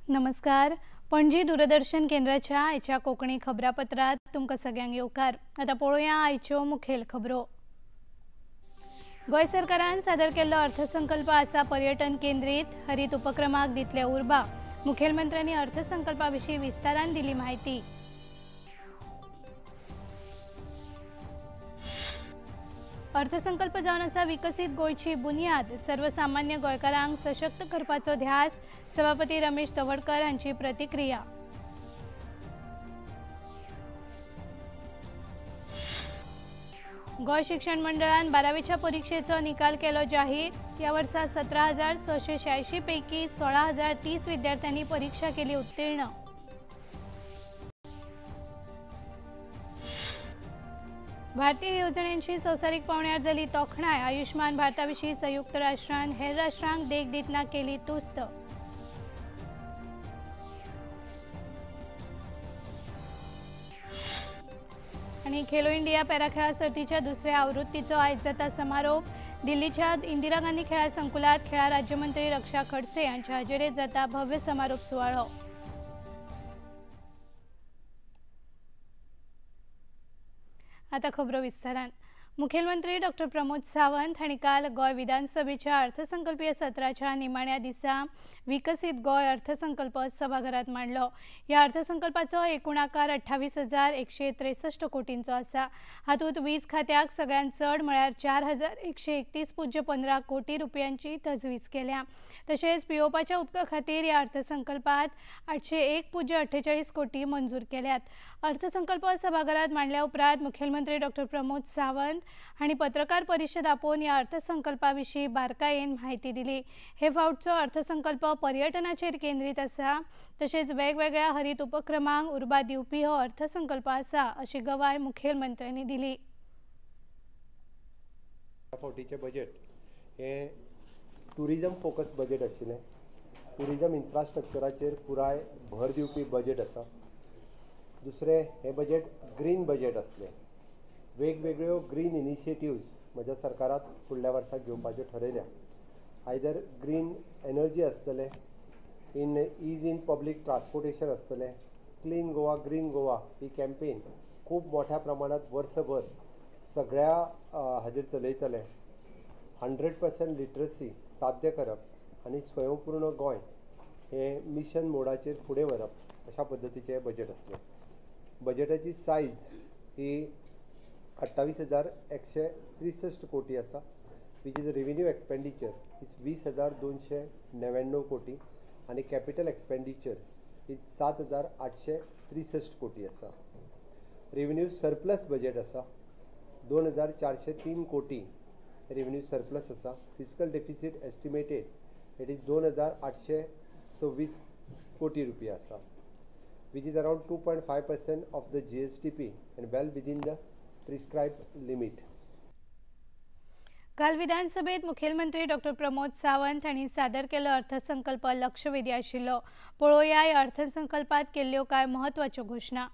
नमस्कार, पणजी दूरदर्शन केंद्राच्या आयच्या कोंकणी खबरापत्रात तुमकां सगळ्यांक येवकार। आतां पळोवया आयच्यो मुखेल खबरो। गोंय सरकारान सादर केल्लो अर्थसंकल्प आसा पर्यटन केंद्रीत, हरीत उपक्रमाक दितले उर्बा। मुखेलमंत्र्यांनी अर्थसंकल्पा विशीं विस्तारान दिली म्हायती। अर्थसंकल्प जावन आसा विकसीत गोंयची बुन्याद, सर्वसामान्य गोंयकारांक सशक्त करपाचो ध्यास, सभापती रमेश तवडकर हांची प्रतिक्रिया। गोंय शिक्षण मंडळान 12वीच्या परिक्षेचो निकाल केलो जाहीर। ह्या वर्सा 17,686 पैकी 16,030 विद्यार्थ्यांनी परीक्षा केली उत्तीर्ण। भारतीय येवजण्यांची संवसारीक पावंड्यार जाली तोखणाय। आयुष्मान भारता विशीं संयुक्त राष्ट्रान हेर राष्ट्रांक देख दितना केली तुस्त। आनी खेलो इंडिया पॅरा खेळा सर्तीच्या दुसऱ्या आवृत्तीचो आयज जाता समारोप। दिल्लीच्या इंदिरा गांधी खेळा संकुलात खेळा राज्यमंत्री रक्षा खडसे हांच्या हजेरेत जाता भव्य समारोप सुवाळो। आता खबरो विस्तारान। मुखेलमंत्री डॉक्टर प्रमोद सावंत हांणी काल गोंय विधानसभेच्या अर्थसंकल्पीय सत्राच्या निमाण्या दिसा विकसीत गोंय अर्थसंकल्प सभाघरात मांडलो। ह्या अर्थसंकल्पाचो एकूण आकार 28,163 कोटींचो आसा। हातूंत वीज खात्याक सगळ्यांत चड म्हळ्यार 4,131.15 कोटी रुपयांची तजवीज केल्या। तशेंच पियोवपाच्या उदका खातीर ह्या अर्थसंकल्पात 801.48 कोटी मंजूर केल्यात। अर्थसंकल्प सभाघरात मांडल्या उपरांत मुखेलमंत्री डॉक्टर प्रमोद सावंत हांणी पत्रकार परिशद आपोवन ह्या अर्थसंकल्पा विशीं बारकायेन म्हायती दिली। हे फावटचो अर्थसंकल्प पर्यटनाचेर केंद्रीत आसा, तशेंच वेगवेगळ्या हरीत उपक्रमांक उर्बा दिवपी हो अर्थसंकल्प आसा अशी गवाय मुखेलमंत्र्यांनी दिली। फावटीचें बजेट हें टुरिजम फोकस बजेट आशिल्लें। टुरिजम इन्फ्रास्ट्रक्चराचेर पुराय भर दिवपी बजेट आसा। दुसरें, हें बजेट ग्रीन बजेट आसलें। वेगवेगळ्यो ग्रीन इनिशिएटिव्ज म्हज्या सरकारात फुडल्या वर्साक घेवपाच्यो ठरयल्या। आयदर ग्रीन एनर्जी आसतलें, in ease in public transportation आसतलें, क्लीन गोवा ग्रीन गोवा ही कॅम्पेन खूब मोठ्या प्रमाणात वर्सभर सगळ्या हाजेर चलयतले। 100% लिटरसी साध्य करप आनी स्वयंपूर्ण गोंय हें मिशन मोडाचेर फुडें व्हरप अशा पद्दतीचें बजेट आसलें। बजेटाची सायज ही 28,163 कोटी आसा, which is revenue expenditure is 20,299 कोटी आनी कॅपिटल एक्सपेंडिचर is 7,863 कोटी आसा। रेव्हेन्यू सरप्लस बजेट आसा, 2,403 कोटी रेव्हेन्यू सरप्लस आसा। Fiscal deficit estimated it is 2,826 कोटी रुपया आसा, which is around 2.5% of the GSDP and well within the prescribed limit. काल विधानसभेत मुखेलमंत्री डॉक्टर प्रमोद सावंत हांणी सादर केल्लो अर्थसंकल्प लक्षवेधी आशिल्लो। पळोवया ह्या अर्थसंकल्पात केल्ल्यो कांय म्हत्वाच्यो घोशणा।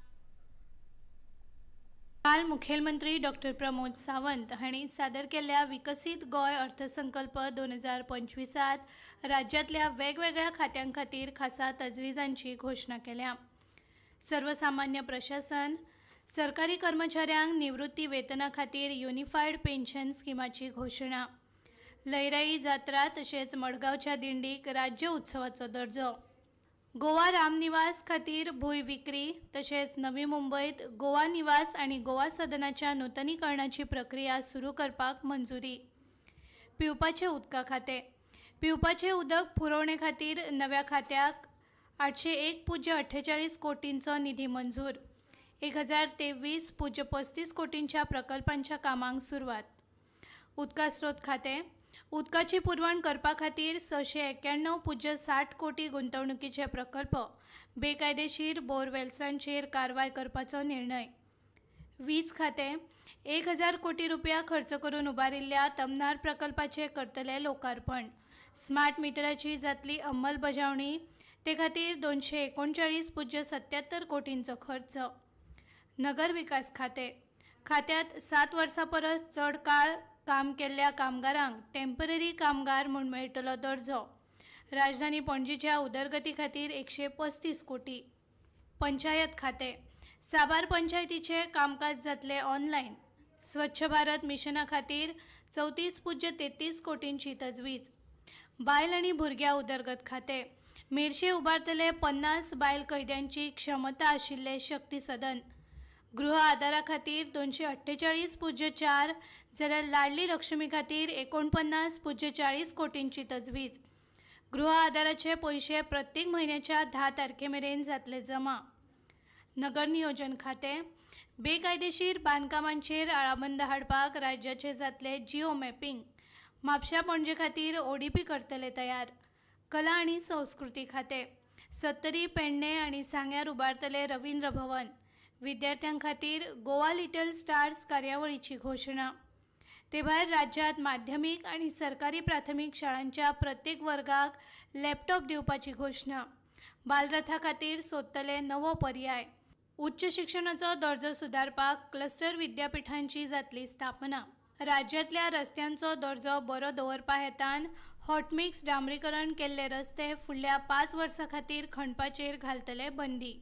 काल मुखेलमंत्री डॉक्टर प्रमोद सावंत हांणी सादर केल्ल्या विकसीत गोंय अर्थसंकल्प 2025 राज्यांतल्या वेगवेगळ्या खात्यां खातीर खासा तजवीजांची घोशणा केल्या। सर्वसामान्य प्रशासन, सरकारी कर्मचाऱ्यांक निवृत्ती वेतना खातीर युनिफायड पेन्शन स्किमाची घोशणा, लयराई जात्रा तशेंच मडगांवच्या दिंडीक राज्य उत्सवाचो दर्जो, गोवा रामनिवास खातीर भूंय विक्री तशेंच नवी मुंबयत गोवा निवास आनी गोवा सदनाच्या नुतनीकरणाची प्रक्रिया सुरू करपाक मंजुरी, पिवपाचें उदका खातें, पिवपाचें उदक पुरवणे खातीर नव्या खात्याक 801.48 कोटींचो निधी मंजूर. 1023.35 कोटींच्या प्रकल्पांच्या कामांक सुरवात. उदका स्रोत खातें उदकाची पुरवण करपा खातीर 691.60 कोटी गुंतवणुकीचे प्रकल्प. बेकायदेशीर बोरवेल्सांचेर कारवाय करपाचो निर्णय. वीज खातें 1000 कोटी रुपया खर्च करून उबारिल्ल्या तमनार प्रकल्पाचें करतले लोकार्पण. स्मार्ट मिटराची जातली अंमलबजावणी, ते खातीर 239.77 कोटींचो खर्च. नगर विकास खातें खात्यांत 7 वर्सां परस चड काळ काम केल्ल्या कामगारांक टेम्पररी कामगार म्हूण मेळटलो दर्जो. राजधानी पणजीच्या उदरगती खातीर 135 कोटी. पंचायत खातें साबार पंचायतीचें कामकाज जातलें ऑनलायन. स्वच्छ भारत मिशना खातीर 34.33 कोटींची तजवीज. बायल आनी भुरग्यां उदरगत खातें मेरशे उबारतले 50 बायल कैद्यांची क्षमता आशिल्लें शक्ती सदन. गृह आदारा खातीर 248.4 जाल्यार लाडली लक्ष्मी खातीर 49.40 कोटींची तजवीज. गृह आदाराचे पयशे प्रत्येक म्हयन्याच्या 10 तारखे मेरेन जातले जमा. नगर नियोजन खातें बेकायदेशीर बांदकामांचेर आळाबंद हाडपाक राज्याचें जातलें जिओ मॅपिंग. म्हापशा पणजे खातीर ओडीपी करतले तयार. कला आनी संस्कृती खातें सत्तरी, पेडणे आनी सांग्यार उबारतले रवींद्र भवन. विद्यार्थ्यां खातीर गोवा लिटल स्टार्स कार्यावळीची घोशणा. ते भायर राज्यांत माध्यमीक आनी सरकारी प्राथमीक शाळांच्या प्रत्येक वर्गाक लॅपटॉप दिवपाची घोशणा. बालरथा खातीर सोदतले नवो पर्याय. उच्च शिक्षणाचो दर्जो सुदारपाक क्लस्टर विद्यापिठांची जातली स्थापना. राज्यांतल्या रस्त्यांचो दर्जो बरो दवरपा हेतान हॉटमिक्स डांबरीकरण केल्ले रस्ते फुडल्या 5 वर्सां खातीर खणपाचेर घालतले बंदी.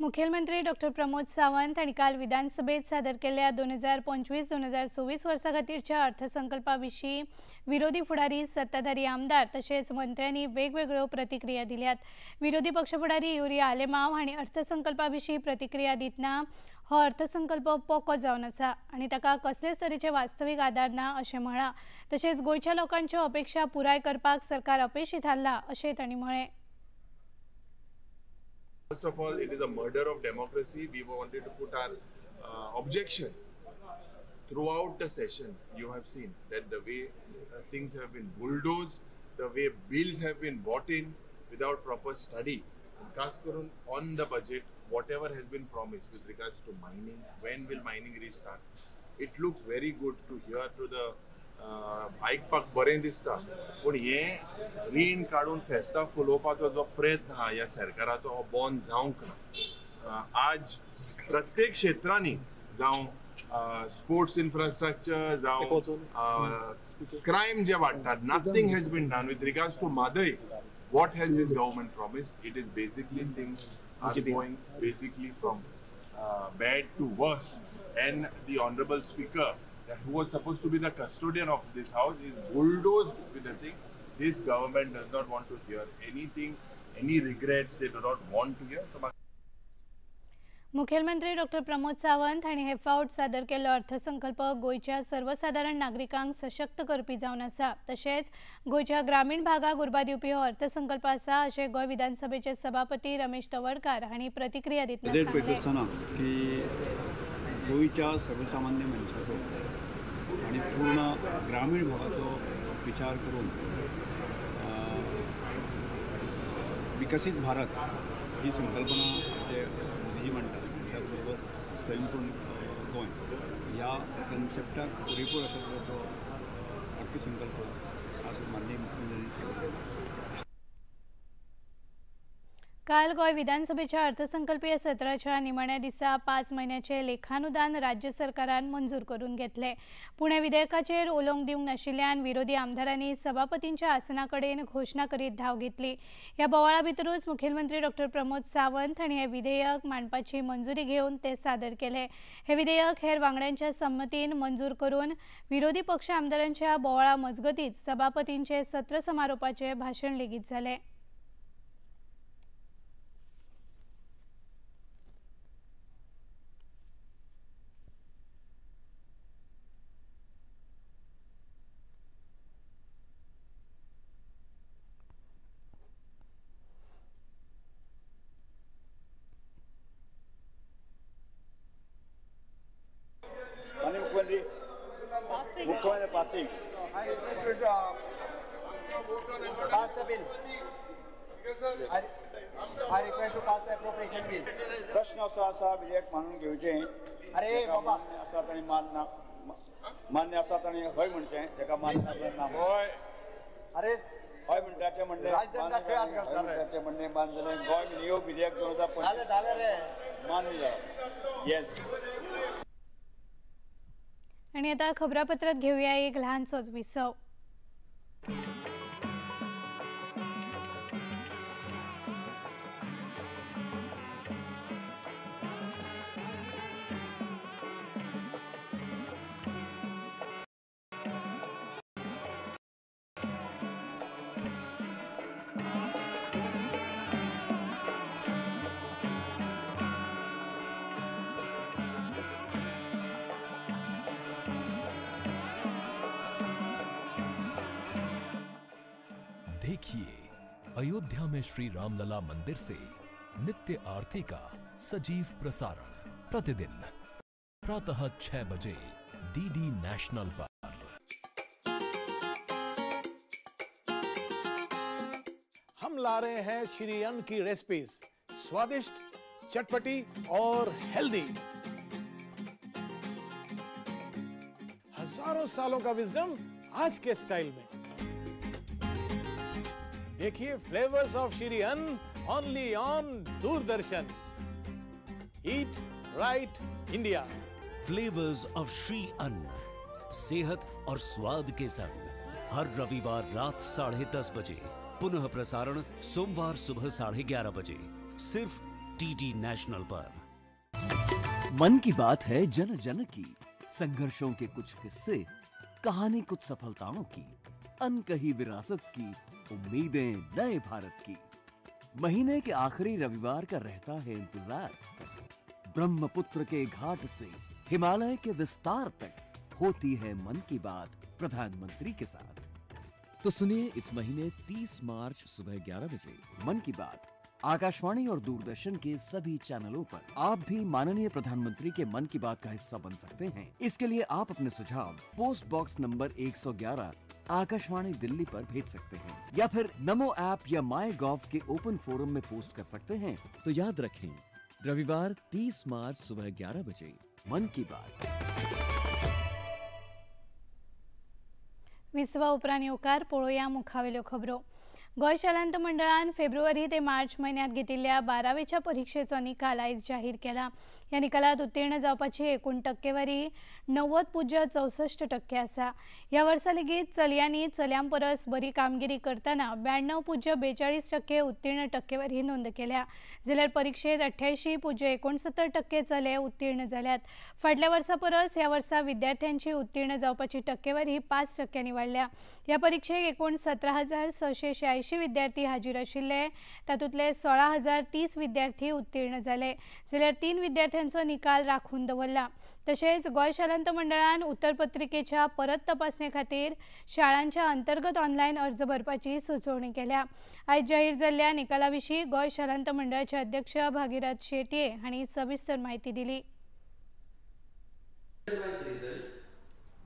मुखेलमंत्री डॉक्टर प्रमोद सावंत हांणी काल विधानसभेत सादर केल्ल्या 2025-2026 वर्सा खातीरच्या अर्थसंकल्पा विशीं विरोधी फुडारी, सत्ताधारी आमदार तशेंच मंत्र्यांनी वेगवेगळ्यो प्रतिक्रिया दिल्यात. विरोधी पक्ष फुडारी युरी आलेमाव हांणी अर्थसंकल्पा विशीं प्रतिक्रिया दितना हो अर्थसंकल्प पोको जावन आसा आनी ताका कसलेच तरेचे वास्तवीक आदार ना अशें म्हळां. तशेंच गोंयच्या लोकांच्यो अपेक्षा पुराय करपाक सरकार अपेशी थारलां अशें तांणी म्हळें. First of all, it is a murder of democracy. We wanted to put our objection throughout the session. You have seen that the way things have been bulldozed, the way bills have been brought in without proper study. And khas karun on the budget, whatever has been promised with regards to mining, when will mining restart? It looks very good to hear to the आयकपाक बरें दिसता, पूण हें रीण काडून फेस्तां फुलोवपाचो जो प्रयत्न आहा ह्या सरकाराचो हो बंद जावंक ना. आज प्रत्येक क्षेत्रांनी, जावं स्पोर्ट्स इन्फ्रास्ट्रक्चर, जावं क्रायम जे वाडटात, nothing has been done with regards to Mhadei. What has this government promised? It is basically things are going basically from bad to worse, and the honourable speaker, who was supposed to be the custodian of this house, is bulldozed with the thing. This government does not want to hear anything, any regrets they do not want to hear. So, मुखेलमंत्री doctor Pramod Sawant हांणी हे फावट सादर केल्लो अर्थसंकल्प गोंयच्या सर्वसादारण नागरिकांक सशक्त करपी जावन आसा. तशेंच गोंयच्या ग्रामीण भागाक उर्बा दिवपी हो अर्थसंकल्प आसा अशें गोंय विधानसभेचे सभापती रमेश तवडकार हांणी प्रतिक्रिया दितना सांगलें. की गोंयच्या सर्वसामान्य मनशाचो आनी पूर्ण ग्रामीण भागाचो विचार करून विकसीत भारत ही संकल्पना जे मोदीजी म्हणटात, त्याचबरोबर स्वयंपूर्ण गोंय ह्या कन्सेप्टाक पुरेपूर अशा तरेचो अर्थसंकल्प आज माननीय मुख्यमंत्र्यांनी सादर केला. काल गोंय विधानसभेच्या अर्थसंकल्पीय सत्राच्या निमाण्या दिसा 5 म्हयन्याचे लेखानुदान राज्य सरकारान मंजूर करून घेतले. पुणे विधेयकाचेर उलोवंक दिवंक नाशिल्ल्यान विरोधी आमदारांनी सभापतींच्या आसना कडेन घोशणा करीत धांव घेतली. ह्या बोवाळा भितरूच मुखेलमंत्री डॉक्टर प्रमोद सावंत हांणी हें विधेयक मांडपाची मंजुरी घेवन ते सादर केले. हे विधेयक हेर वांगड्यांच्या संमतीन मंजूर करून विरोधी पक्ष आमदारांच्या बोवाळा मजगतीच सभापतींचे सत्र समारोपाचे भाशण लेगीत जालें. मुख्यमंत्री passing. Pass the bill. I request to pass the appropriation bill. प्रश्न असो आसा विधेयक मानून घेवचें. अरे बाबा आसा तांणी मान्य आसा तांणी हय म्हणचें, ताका मान्य आसा ना हय. अरे हय म्हणटाचें म्हणलें, म्हणटाचें म्हणणें मान्य जालें. गोंय विनियोग विधेयक 2025 जालें रे, मान्य जालें. येस. आणि आता खबरापत्रात घेऊया एक लहानसोच विसव. देखिए अयोध्या में श्री रामलला मंदिर से नित्य आरती का सजीव प्रसारण प्रतिदिन प्रातः 6 बजे डीडी नेशनल पर। हम ला रहे हैं श्री अन्न की रेसिपीज, स्वादिष्ट, चटपटी और हेल्दी। हजारों सालों का विजडम आज के स्टाइल में। देखिए flavours of Shri Anna only on Doordarshan. Eat right India. Flavours of Shri Anna, सेहत और स्वाद के संग, हर रविवार रात 10:30 बजे, पुनः प्रसारण सोमवार सुबह 11:30 बजे, सिर्फ टीडी नेशनल पर। मन की बात है जन जन की, संघर्षों के कुछ किस्से, कहानी कुछ सफलताओं की, अनकही विरासत की, उम्मीदें नए भारत की। महीने के आखिरी रविवार का रहता है इंतजार। ब्रह्मपुत्र के घाट से हिमालय के विस्तार तक होती है मन की बात प्रधानमंत्री के साथ। तो सुनिए इस महीने 30 मार्च सुबह 11 बजे मन की बात आकाशवाणी और दूरदर्शन के सभी चैनलों पर। आप भी माननीय प्रधानमंत्री के मन की बात का हिस्सा बन सकते हैं। इसके लिए आप अपने सुझाव post box number 111 Akashvani Delhi पर भेज सकते हैं या फिर नमो ऐप या माई गॉव के ओपन फोरम में पोस्ट कर सकते हैं। तो याद रखें, रविवार 30 मार्च सुबह 11 बजे मन की बात। विसवा उपरांत येवकार पळोवया मुखावेल्यो खबरो। गोंय शालांत मंडळान फेब्रुवारी ते मार्च म्हयन्यांत घेतिल्ल्या 12वेच्या परिक्षेचो निकाल आयज जाहीर केला। ह्या निकालात उत्तीर्ण जावपाची एकूण टक्केवारी 90.64% आसा। ह्या वर्सा लेगीत चलयांनी चलयां परस बरी कामगिरी करतना 92.42% उत्तीर्ण टक्केवारी नोंद केल्या, जाल्यार परिक्षेत 88.69% चले उत्तीर्ण जाल्यात। फाटल्या वर्सा परस ह्या वर्सा विद्यार्थ्यांची उत्तीर्ण जावपाची टक्केवारी 5% वाडल्या। ह्या परिक्षेक एकूण 17,686 विद्यार्थी हाजीर आशिल्ले, तातूंतले 16,030 विद्यार्थी उत्तीर्ण जाले, जाल्यार 3 विद्यार्थ्यांचो निकाल राखून दवरला। तशेंच गोंय शालांत मंडळान उत्तरपत्रिकेच्या परत तपासणे खातीर शाळांच्या अंतर्गत ऑनलायन अर्ज भरपाची सुचोवणी केल्या। आयज जाहीर जाल्ल्या निकाला विशीं गोंय शालांत मंडळाचे अध्यक्ष भागीरथ शेटये हांणी सविस्तर म्हायती दिली।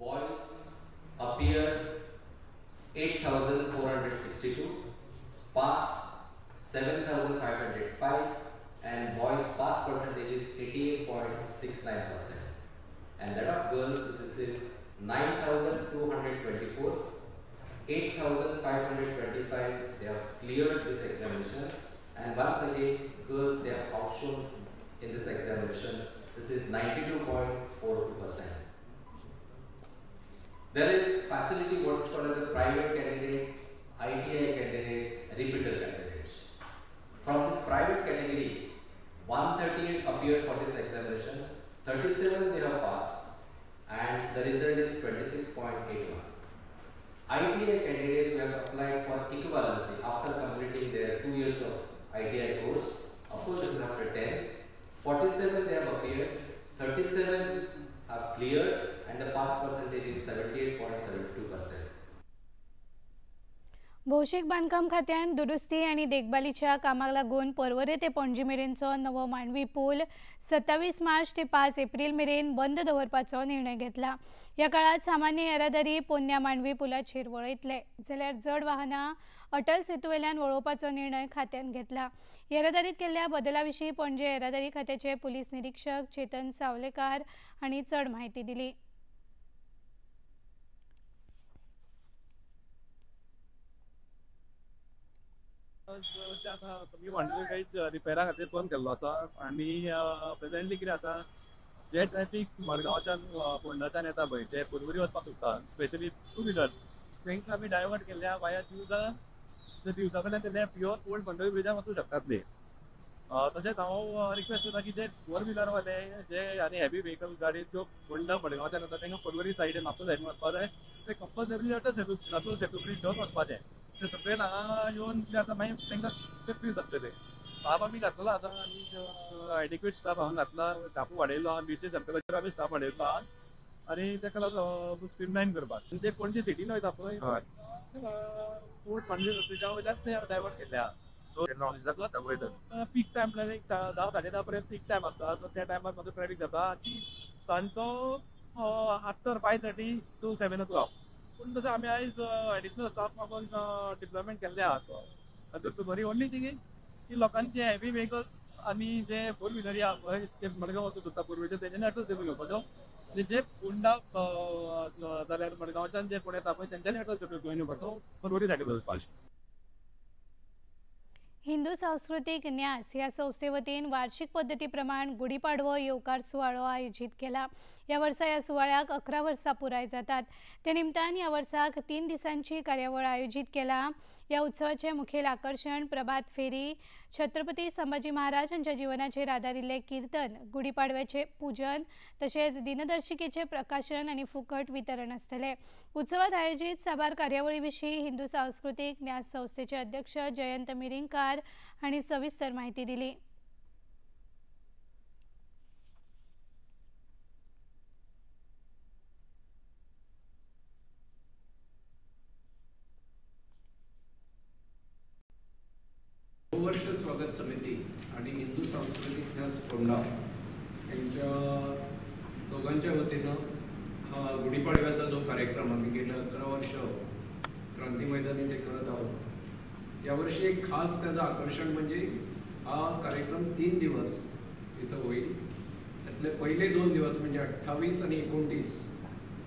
Boys appear 8,462, passed 7,505, and boys pass percentage is 88.69%, and that of girls this is 9,224, 8,525 they have cleared this examination, and once again girls they have outshone in this examination, this is 92.42%. There is facility what is called as a private candidate, ITI candidates, repeater candidates. From this private category, 138 appeared for this examination, 37 they have passed, and the result is 26.81. ITI candidates who have applied for equivalency after completing their 2 years of ITI course, of course this is after 10, 47 they have appeared, 37 have cleared, and the pass percentage is 78.72%. भौशीक बांदकाम खात्यान दुरुस्ती आनी देखभालीच्या कामाक लागून पर्वरे ते पणजी मेरेनचो नवो मांडवी पूल 27 मार्च ते 5 एप्रिल मेरेन बंद दवरपाचो निर्णय घेतला. ह्या काळात सामान्य येरादारी पोन्न्या मांडवी पुलाचेर वळयतले, जाल्यार जड वाहनां अटल सेतूवेल्यान वळोवपाचो निर्णय खात्यान घेतला. येरादारीत केल्ल्या बदला विशीं पणजे येरादारी खात्याचे पुलीस निरीक्षक चेतन सावलेकार हांणी चड म्हायती दिली. तुमी रिपेरा खातीर बंद केल्लो आसा आनी प्रेजेंटली कितें आसा, जे ट्रॅफीक मडगांवच्यान फोंडाच्यान येता पळय, जे पर्वरी वचपाक सोदता स्पेशली टू व्हिलर, तांकां आमी डायवर्ट केल्ल्या वाया दिवजा, दिवजा कडल्यान ते लेफ्ट घेवन ओल्ड मांडवी ब्रिजार वचूंक शकतात ते. तशेंच हांव रिक्वेस्ट करता की जे फोर व्हिलरवाले जे आनी हेवी व्हेकल गाडी ज्यो फोंडा मडगांवच्यान येता तांकां पर्वरी सायडीन म्हापसा सायडीन वचपाक जाय, ते कंपल्सरी अटल सेतू ब्रीज घेवन वचपाचें. ते सगळे हांगा येवन कितें आसा मागीर तांकां कन्फ्यूज जातले. ते स्टाफ आमी घातलेलो आसा आनी एडिक्वेट स्टाफ हांगा घातला, स्टाफ वाडयलो आहा, बीसी सर्कलाचेर आमी स्टाफ वाडयलो आहा आनी ताका लागून स्ट्रीमलायन करपाक. ते पणजे सिटीन वयता पळय ओल्ड मांडवी रस्त्याच्या वयल्यान ते डायवर्ट केल्ले आहा. सो पीक टायम म्हळ्यार एक 10 साडे 10 पर्यंत पीक टायम आसता, सो त्या टायमार मातसो ट्रॅफीक जाता आनी सांजचो आफ्टर 5:30 to 7 o'clock. पूण तशें आमी आयज एडिशनल स्टाफ मागून डिप्लॉयमेंट केल्लें आहा. सो बरी ओनली थिंग is की लोकांचे हेवी व्हेकल्स आनी जे फोर व्हिलरी आहा पळय ते मडगांव वचूंक सोदता पर्वरीचे, तेंच्यांनी अटल सेतू घेवपाचो आनी जे फोंडा जाल्यार मडगांवच्यान जे कोण येता पळय तेंच्यांनी अटल सेतू घेवन येवपाचो पर्वरी सायडीन वचपाचें. हिंदू सांस्कृतीक न्यास ह्या संस्थे वतीन वार्षिक पद्दती प्रमाण गुढीपाडवो येवकार सुवाळो आयोजीत केला. ह्या वर्सा ह्या सुवाळ्याक 11 वर्सां पुराय जातात. ते निमतान ह्या वर्साक 3 दिसांची कार्यावळ आयोजीत केला. ह्या उत्सवाचें मुखेल आकर्शण प्रभात फेरी, छत्रपती संभाजी महाराज हांच्या जिवनाचेर आदारिल्लें किर्तन, गुढीपाडव्याचें पूजन तशेंच दिनदर्शिकेचें प्रकाशन आनी फुकट वितरण आसतलें. उत्सवात आयोजीत साबार कार्यावळी विशीं हिंदू सांस्कृतीक न्यास संस्थेचे अध्यक्ष जयंत मिरिंगकार हांणी सविस्तर म्हायती दिली. वर्ष स्वागत समिती आणि हिंदू सांस्कृतिक न्यास फोंडा यांच्या दोघांच्या वतीनं हा गुढीपाडव्याचा जो कार्यक्रम आम्ही गेल्या 11 वर्ष क्रांती मैदान येथे करत आहोत. यावर्षी एक खास त्याचं आकर्षण म्हणजे हा कार्यक्रम 3 दिवस इथं होईल. त्यातले पहिले 2 दिवस म्हणजे 28 आणि 29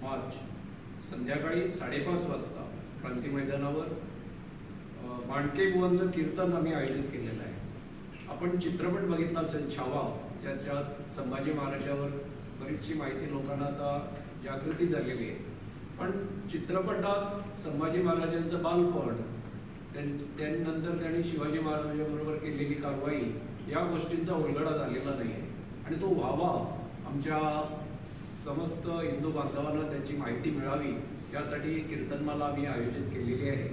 मार्च संध्याकाळी 5:30 वाजता क्रांती मैदानावर मांडके बुवांचं कीर्तन आम्ही आयोजित केलेलं आहे. आपण चित्रपट बघितला असेल छावा, ज्याच्यात संभाजी महाराजांवर बरीचशी माहिती लोकांना आता जागृती झालेली आहे. पण चित्रपटात संभाजी महाराजांचं बालपण, त्यानंतर त्यांनी शिवाजी महाराजांबरोबर केलेली कारवाई या गोष्टींचा उलगडा झालेला नाही आहे आणि तो व्हावा, आमच्या समस्त हिंदू बांधवांना त्याची माहिती मिळावी यासाठी कीर्तनमाला आम्ही आयोजित केलेली आहे.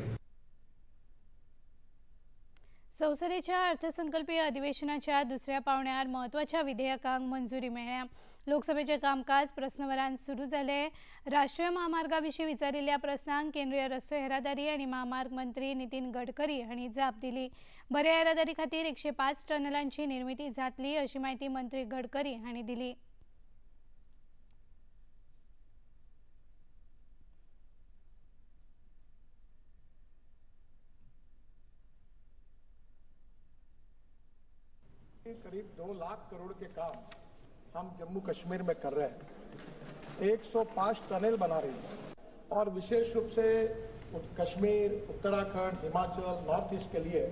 संसदेच्या अर्थसंकल्पीय अधिवेशनाच्या दुसऱ्या पावण्यार महत्वाच्या विधेयकांक मंजुरी मेळ्ळ्या. लोकसभेचे कामकाज प्रस्नवरान सुरू जाले. राष्ट्रीय महामार्गा विशीं विचारिल्ल्या प्रस्नांक केंद्रीय रस्तो येरादारी आनी महामार्ग मंत्री नितीन गडकरी हांणी जाप दिली. बऱ्या येरादारी खातीर 105 टनलांची निर्मिती जातली अशी म्हायती मंत्री गडकरी हांणी दिली. करीब 2 लाख करोड़ के काम हम जम्मू कश्मीर में कर रहे हैं। 105 टनल बना रही है और विशेष रूप से कश्मीर, उत्तराखंड, हिमाचल, नॉर्थ ईस्ट के लिए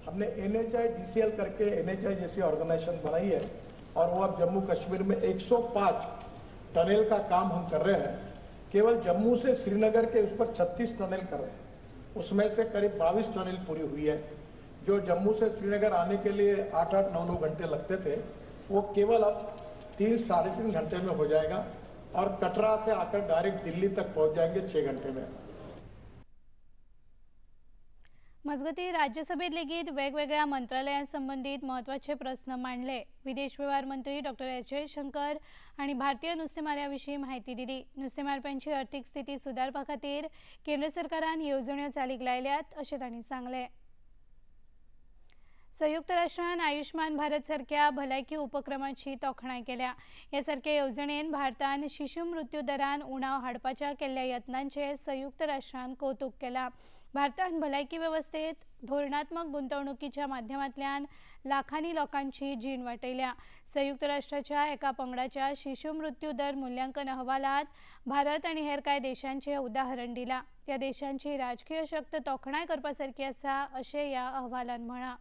हमने NHI DCL करके NHI जैसी ऑर्गेनाइजेशन बनाई है और वो अब जम्मू कश्मीर में 105 टनल का काम हम कर रहे हैं। केवल जम्मू से श्रीनगर के उस पर 36 टनल कर रहे हैं, उसमें से करीब 22 टनल पूरी हुई है। जो जम्मू से श्रीनगर आने के लिए 8-8, 9-9 घंटे लगते थे, वो केवल अब 3 साढ़े 3 घंटे में हो जाएगा और कटरा से आकर डायरेक्ट दिल्ली तक पहुंच जाएंगे 6 घंटे में। मजगतीं राज्यसभेत लेगीत वेगवेगळ्या मंत्रालयां संबंदीत म्हत्वाचे प्रस्न मांडले. विदेश वेव्हार मंत्री डॉक्टर एस जयशंकर हांणी भारतीय नुस्तेमार्या विशीं म्हायती दिली. नुस्तेमारप्यांची अर्थीक स्थिती सुदारपा खातीर केंद्र सरकारान येवजण्यो चालीक लायल्यात अशें तांणी सांगलें. संयुक्त राष्ट्रान आयुष्मान भारत सारक्या भलायकी उपक्रमाची तोखणाय केल्या. ह्या सारक्या येवजणेन भारतान शिशु मृत्यू दरान उणाव हाडपाच्या केल्ल्या यत्नांचें संयुक्त राष्ट्रान कौतुक केलां. भारतान भलायकी वेवस्थेत धोरणात्मक गुंतवणुकीच्या माध्यमांतल्यान लाखांनी लोकांची जीण वाटयल्या. संयुक्त राष्ट्राच्या एका पंगडाच्या शिशु मृत्यू दर मूल्यांकन अहवालात भारत आनी हेर कांय देशांचें उदाहरण दिलां. त्या देशांची राजकीय शक्त तोखणाय करपा सारकी आसा अशें ह्या अहवालान म्हळां.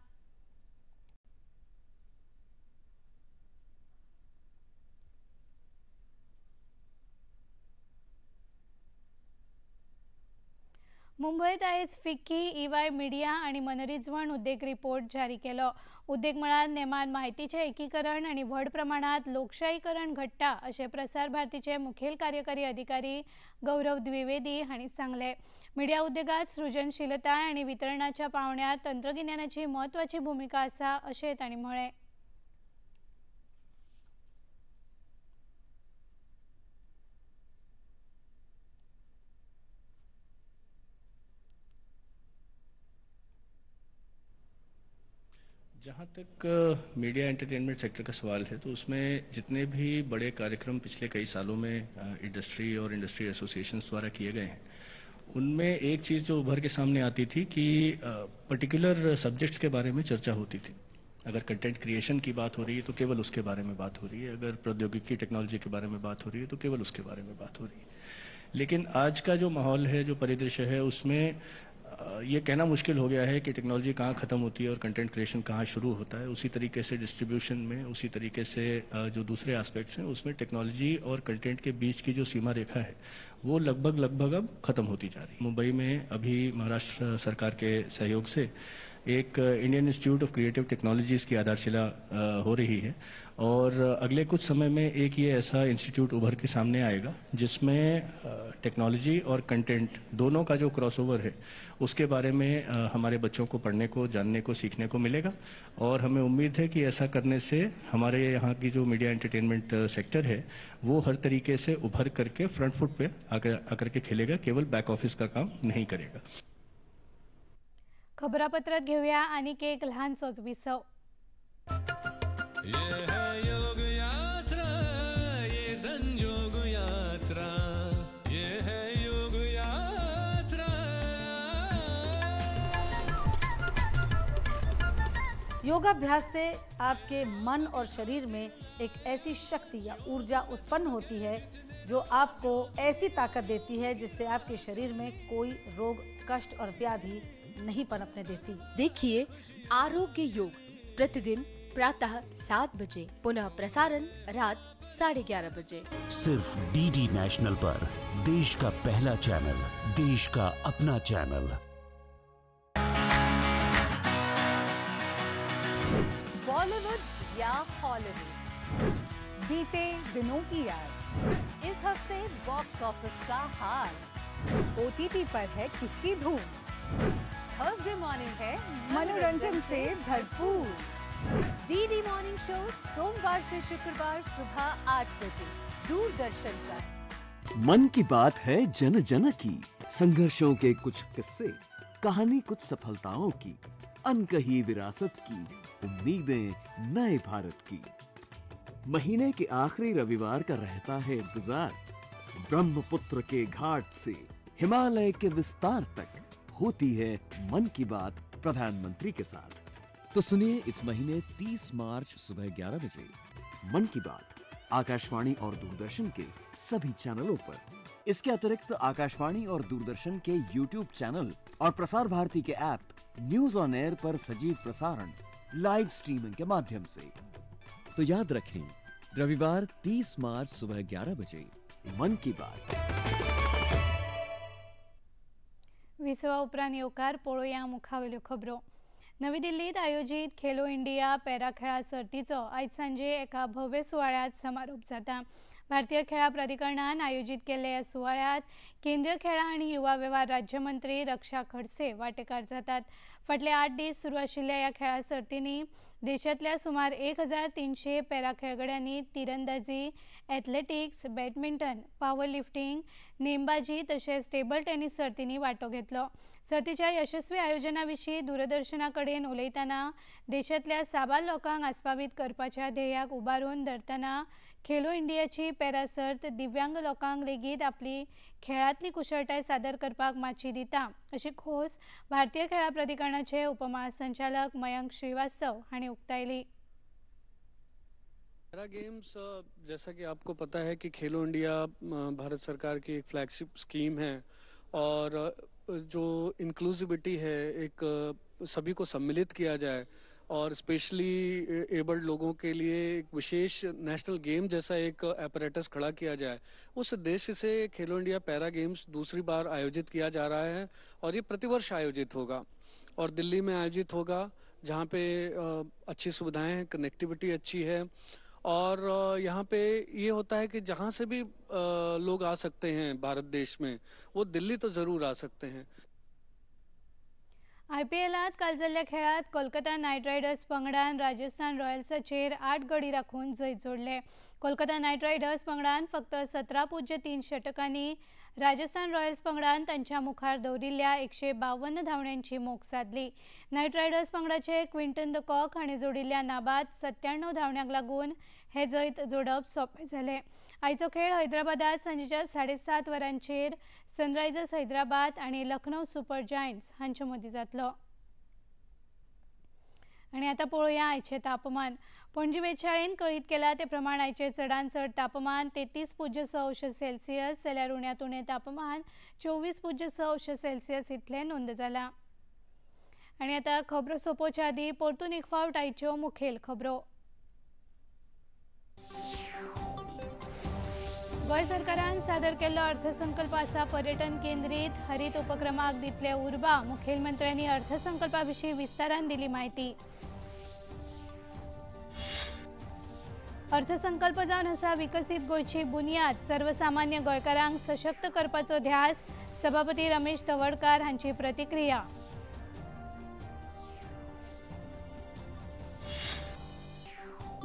मुंबयत आयज फिक्की, ईवाय मिडिया आनी मनरिजवण उद्देग रिपोर्ट जारी केलो. उद्देग मळार नेमान म्हायतीचें एकीकरण आनी व्हड प्रमाणांत लोकशाहीकरण घडटा अशें प्रसार भारतीचे मुखेल कार्यकारी अधिकारी गौरव द्विवेदी हांणी सांगलें. मिडिया उद्देगांत सृजनशीलताय आनी वितरणाच्या पावंड्यार तंत्रगिन्यानाची म्हत्वाची भुमिका आसा अशें तांणी म्हळें. जहाँ तक मीडिया एंटरटेनमेंट सेक्टर का सवाल है तो उसमें जितने भी बड़े कार्यक्रम पिछले कई सालों में इंडस्ट्री और इंडस्ट्री एसोसिएशंस द्वारा किए गए हैं, उनमें एक चीज़ जो उभर के सामने आती थी कि पर्टिकुलर सब्जेक्ट्स के बारे में चर्चा होती थी। अगर कंटेंट क्रिएशन की बात हो रही है तो केवल उसके बारे में बात हो रही है, अगर प्रौद्योगिकी टेक्नोलॉजी के बारे में बात हो रही है तो केवल उसके बारे में बात हो रही है। लेकिन आज का जो माहौल है, जो परिदृश्य है, उसमें ये कहना मुश्किल हो गया है कि टेक्नोलॉजी कहाँ ख़त्म होती है और कंटेंट क्रिएशन कहाँ शुरू होता है। उसी तरीके से डिस्ट्रीब्यूशन में, उसी तरीके से जो दूसरे एस्पेक्ट्स हैं उसमें टेक्नोलॉजी और कंटेंट के बीच की जो सीमा रेखा है वो लगभग लगभग अब ख़त्म होती जा रही है। मुंबई में अभी महाराष्ट्र सरकार के सहयोग से एक Indian Institute of Creative Technologies की आधारशिला हो रही है और अगले कुछ समय में एक ये ऐसा इंस्टीट्यूट उभर के सामने आएगा जिसमें टेक्नोलॉजी और कंटेंट दोनों का जो क्रॉसओवर है उसके बारे में हमारे बच्चों को पढ़ने को, जानने को, सीखने को मिलेगा। और हमें उम्मीद है कि ऐसा करने से हमारे यहाँ की जो मीडिया एंटरटेनमेंट सेक्टर है वो हर तरीके से उभर करके फ्रंट फुट पे आकर के खेलेगा, केवल बैक ऑफिस का काम नहीं करेगा। खबरापत्रात घेऊया आणि एक लहानसोच विसव। ये है योग यात्रा, ये संजोग यात्रा, ये है योग यात्रा। योगाभ्यास से आपके मन और शरीर में एक ऐसी शक्ति या ऊर्जा उत्पन्न होती है जो आपको ऐसी ताकत देती है जिससे आपके शरीर में कोई रोग, कष्ट और व्याधि नहीं पनपने देती। देखिए आरोग्य योग प्रतिदिन प्रातः 7 बजे, पुनः प्रसारण रात 11:30 बजे, सिर्फ डीडी नेशनल पर। देश का पहला चैनल, देश का अपना चैनल। बॉलीवुड या हॉलीवुड, बीते दिनों की याद, इस हफ्ते बॉक्स ऑफिस का हाल, ओटीटी पर है किसकी धूम, थर्सडे मॉर्निंग है मनोरंजन से भरपूर। डीडी मॉर्निंग शो सोमवार से शुक्रवार सुबह 8 बजे दूरदर्शन पर। मन की बात है जन जन की, संघर्षों के कुछ किस्से, कहानी कुछ सफलताओं की, अनकही विरासत की, उम्मीदें नए भारत की। महीने के आखिरी रविवार का रहता है इंतजार। ब्रह्मपुत्र के घाट से हिमालय के विस्तार तक होती है मन की बात प्रधानमंत्री के साथ। तो सुनिए इस महीने 30 मार्च सुबह 11 बजे मन की बात आकाशवाणी और दूरदर्शन के सभी चैनलों पर। इसके अतिरिक्त आकाशवाणी और दूरदर्शन के यूट्यूब चैनल और प्रसार भारती के ऐप न्यूज ऑन एयर पर सजीव प्रसारण लाइव स्ट्रीमिंग के माध्यम से। तो याद रखें, रविवार 30 मार्च सुबह 11 बजे मन की बात। विसवा उपरांत येवकार पळोवया मुखावेल्यो खबरो। नवी दिल्लीत आयोजित खेलो इंडिया पॅरा खेळा सर्तीचो आयज सांजे एका भव्य सुवाळ्यात समारोप जाता। भारतीय खेळां प्राधिकरणान आयोजीत केल्ल्या ह्या सुवाळ्यांत केंद्रीय खेळां आनी युवा वेव्हार राज्यमंत्री रक्षा खडसे वांटेकार जातात. फाटले 8 दीस सुरू आशिल्ल्या ह्या खेळां सर्तींनी देशांतल्या सुमार 1300 पॅरा खेळगड्यांनी तिरंदाजी, एथलेटिक्स, बॅडमिंटन, पावर लिफ्टिंग, नेमबाजी तशेंच टेबल टेनिस सर्तींनी वांटो घेतलो. सर्तीच्या यशस्वी आयोजना विशीं दूरदर्शना कडेन उलयतना देशांतल्या साबार लोकांक आस्पावीत करपाच्या ध्येयाक उबारून धरतना खेलो इंडियाची पॅरा सर्त दिव्यांग लोकांक लेगीत आपली खेळांतली कुशळटाय सादर करपाक माची दिता अशी खोस भारतीय खेळां प्राधिकरणाचे उपमहासंचालक मयंक श्रीवास्तव हांणी उक्तायली. पैरा गेम्स, जैसा कि आपको पता है कि खेलो इंडिया भारत सरकार की एक फ्लैगशिप स्कीम है और जो इंक्लूसिविटी है, एक सभी को सम्मिलित किया जाए और स्पेशली एबल्ड लोगों के लिए एक विशेष नेशनल गेम जैसा एक एपरेटस खड़ा किया जाए, उस उद्देश्य से खेलो इंडिया पैरा गेम्स दूसरी बार आयोजित किया जा रहा है और ये प्रतिवर्ष आयोजित होगा और दिल्ली में आयोजित होगा, जहाँ पे अच्छी सुविधाएं हैं, कनेक्टिविटी अच्छी है और यहाँ पे ये होता है कि जहाँ से भी लोग आ सकते हैं भारत देश में, वो दिल्ली तो ज़रूर आ सकते हैं. आयपीएलांत काल जाल्ल्या खेळांत कोलकाता नायट रायडर्स पंगडान राजस्थान रॉयल्साचेर 8 गडी राखून जैत जोडलें. कोलकाता नायट रायडर्स पंगडान फक्त 17.3 षटकांनी राजस्थान रॉयल्स पंगडान तांच्या मुखार दवरिल्ल्या 152 धांवड्यांची मोख सादली. नायट रायडर्स पंगडाचे क्विंटन the Kock हांणी जोडिल्ल्या नाबाद 97 धांवड्यांक लागून हे जैत जोडप सोंपें जालें. आयचो खेळ हैदराबादात सांजेच्या 7:30 वरांचेर सनरायझर्स हैदराबाद आनी लखनौ सुपर जायंट्स हांचे मदीं जातलो. आनी आतां पळोवया आयचें तापमान. पणजी वेधशाळेन कळीत केलां ते प्रमाण आयचें चडांत चड तापमान 33.6 अंश सेल्सियस जाल्यार उण्यांत उणें तापमान 24.6 अंश सेल्सियस इतलें नोंद जालां. आनी आतां खबरो सोंपोवच्या आदीं परतून एक फावट आयच्यो मुखेल खबरो. गोंय सरकारान सादर केल्लो अर्थसंकल्प आसा पर्यटन केंद्रीत हरीत उपक्रमाक दितले उर्बा, मुखेलमंत्र्यांनी अर्थसंकल्पा विशीं विस्तारान दिली म्हायती. अर्थसंकल्प जावन आसा विकसीत गोंयची बुन्याद, सर्वसामान्य गोंयकारांक सशक्त करपाचो ध्यास, सभापती रमेश तवडकार हांची प्रतिक्रिया.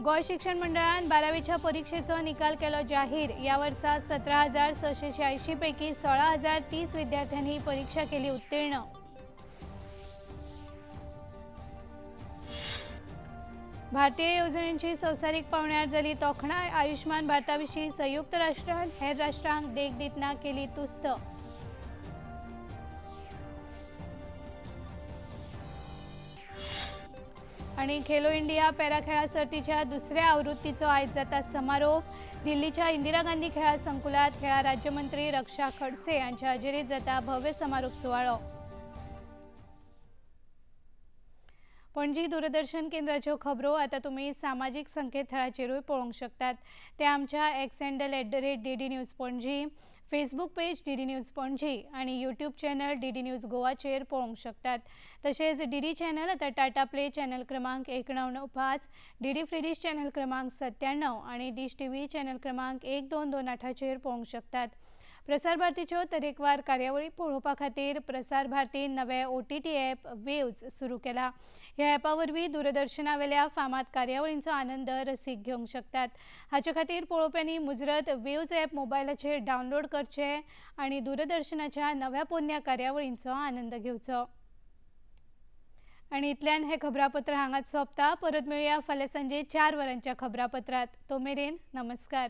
गोंय शिक्षण मंडळान 12वीच्या परीक्षेचो निकाल केलो जाहीर. ह्या वर्सा 17,686 पैकी 16,030 विद्यार्थ्यांनी परीक्षा केली उत्तीर्ण. भारतीय येवजण्यांची संवसारीक पावंड्यार जाली तोखणाय, आयुष्मान भारता विशीं संयुक्त राष्ट्रान हेर राष्ट्रांक देख दितना केली तुस्त. आनी खेलो इंडिया पॅरा खेळां सर्तीच्या दुसऱ्या आवृत्तीचो आयज जाता समारोप. दिल्लीच्या इंदिरा गांधी खेळां संकुलांत खेळां राज्यमंत्री रक्षा खडसे हांच्या हजेरीत जाता भव्य समारोप सुवाळो. पणजी दूरदर्शन केंद्राच्यो खबरो आतां तुमी सामाजीक संकेतथळाचेरूय पळोवंक शकतात. ते आमच्या X handle @DD News Panaji, Facebook page DD News Panaji आनी यूट्यूब चॅनल DD news गोवाचेर पळोवंक शकतात. तशेंच DD channel आतां टाटा प्ले चॅनल क्रमांक 1995, DD free dish channel क्रमांक 97 आनी डिश टीव्ही चॅनल क्रमांक 1228चेर पळोवंक शकतात. प्रसार भारतीच्यो तरेकवार कार्यावळी पळोवपा खातीर प्रसार भारतीन नवे OTT app waves सुरू केला. ह्या ॲपा वरवीं दूरदर्शनावेल्या फामाद कार्यावळींचो आनंद रसीक घेवंक शकतात. हाचे खातीर पळोवप्यांनी मुजरत वेव्ज ॲप मोबायलाचेर डावनलोड करचें आनी दूरदर्शनाच्या नव्या पोरण्या कार्यावळींचो आनंद घेवचो. आनी इतल्यान हें खबरापत्र हांगाच सोंपता. परत मेळया फाल्यां सांजे 4 वरांच्या खबरापत्रांत. तो मेरेन नमस्कार.